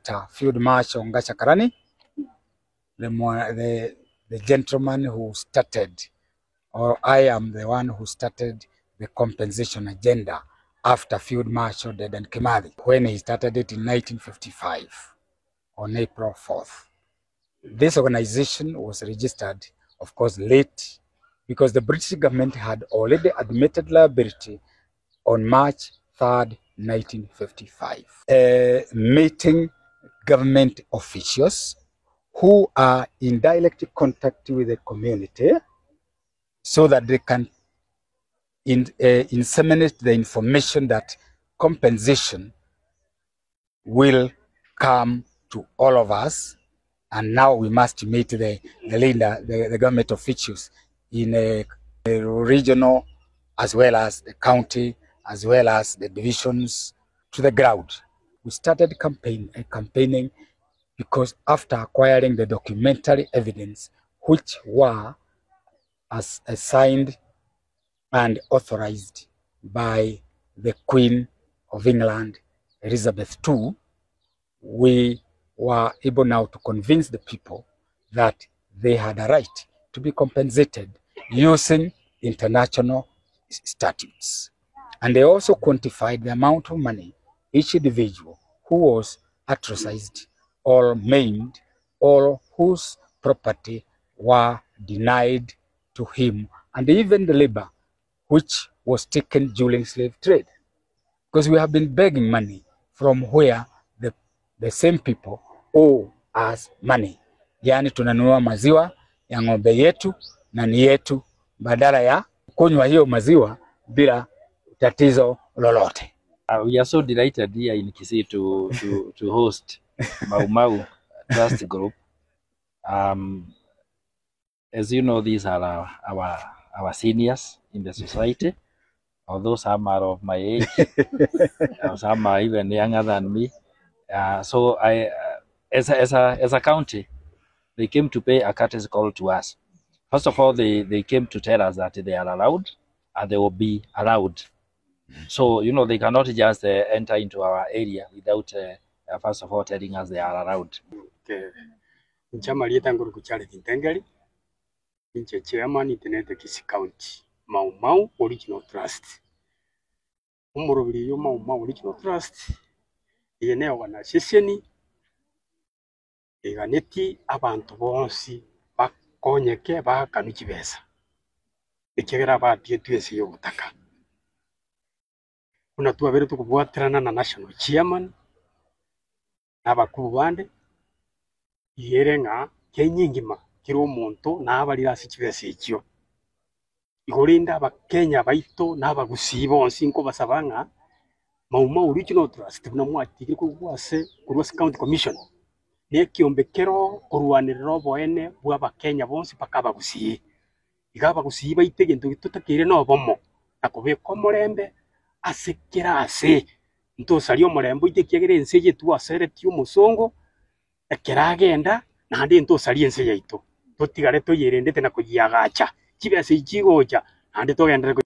Dr. Field Marshal Ngacha Karani, the, the, the gentleman who started, or I am the one who started the compensation agenda after Field Marshal Dedan Kimathi when he started it in 1955 on April 4th. This organization was registered, of course, late because the British government had already admitted liability on March 3rd, 1955. Uh, meeting government officials who are in direct contact with the community so that they can in, uh, inseminate the information that compensation will come to all of us. And now we must meet the, the leader, the, the government officials in a, a regional as well as the county, as well as the divisions to the ground. We started campaign, uh, campaigning because after acquiring the documentary evidence, which were as assigned and authorized by the Queen of England, Elizabeth II, we were able now to convince the people that they had a right to be compensated using international statutes. And they also quantified the amount of money each individual who was atrocized or maimed or whose property were denied to him, and even the labor which was taken during slave trade. Because we have been begging money from where the, the same people owe us money. Yaani tunanunua maziwa ya ng'ombe yetu na ni yetu badala ya kunywa hiyo maziwa bila tatizo lolote. We are so delighted here in Kisii to, to, to host Mau Mau Trust Group. Um, as you know, these are our, our, our seniors in the society, although some are of my age, or some are even younger than me. So I, as, a, as, a, as a county, they came to pay a courtesy call to us. First of all, they, they came to tell us that they are allowed and they will be allowed. So, you know, they cannot just uh, enter into our area without, uh, first of all, telling us they are allowed. Okay. Inche amarieta ngoroku Charles Ntengeri, inche chairman ntenenete Kisii County, Mau Mau Original Trust. Omorobiri oyo Mau Mau Original Trust, eye ne organization eganeti abanto bonsi bakonyeke baakanwe chibesa, ekiagera batigetwe ense ya obotaka. Buna twabere tokobwaterana na national chairman, na abakuru bande, iyere ng'a Kenya engima kera omonto nabarire ase chibesa echio. Igo rende abakenya baito na abagusii bonsi nkobasaba ng'a Mau Mau Regional Trust buna mwatigire korwa ase korwa ase county commission, na ekiombe kero korwanerera oboene bwa abakenya bonsi mpaka abagusii. Iga abagusii baito egento totakeire na obomo, na kobeka omorembe ase kera ase. Ntosaria omorembe oito ekiagera ense eye twaseretie omosongo, ekero agenda, naende ntosaria ense yaito. Totigare toyerendete na koyiagacha, chibesa echi chigocha, naende togenderere.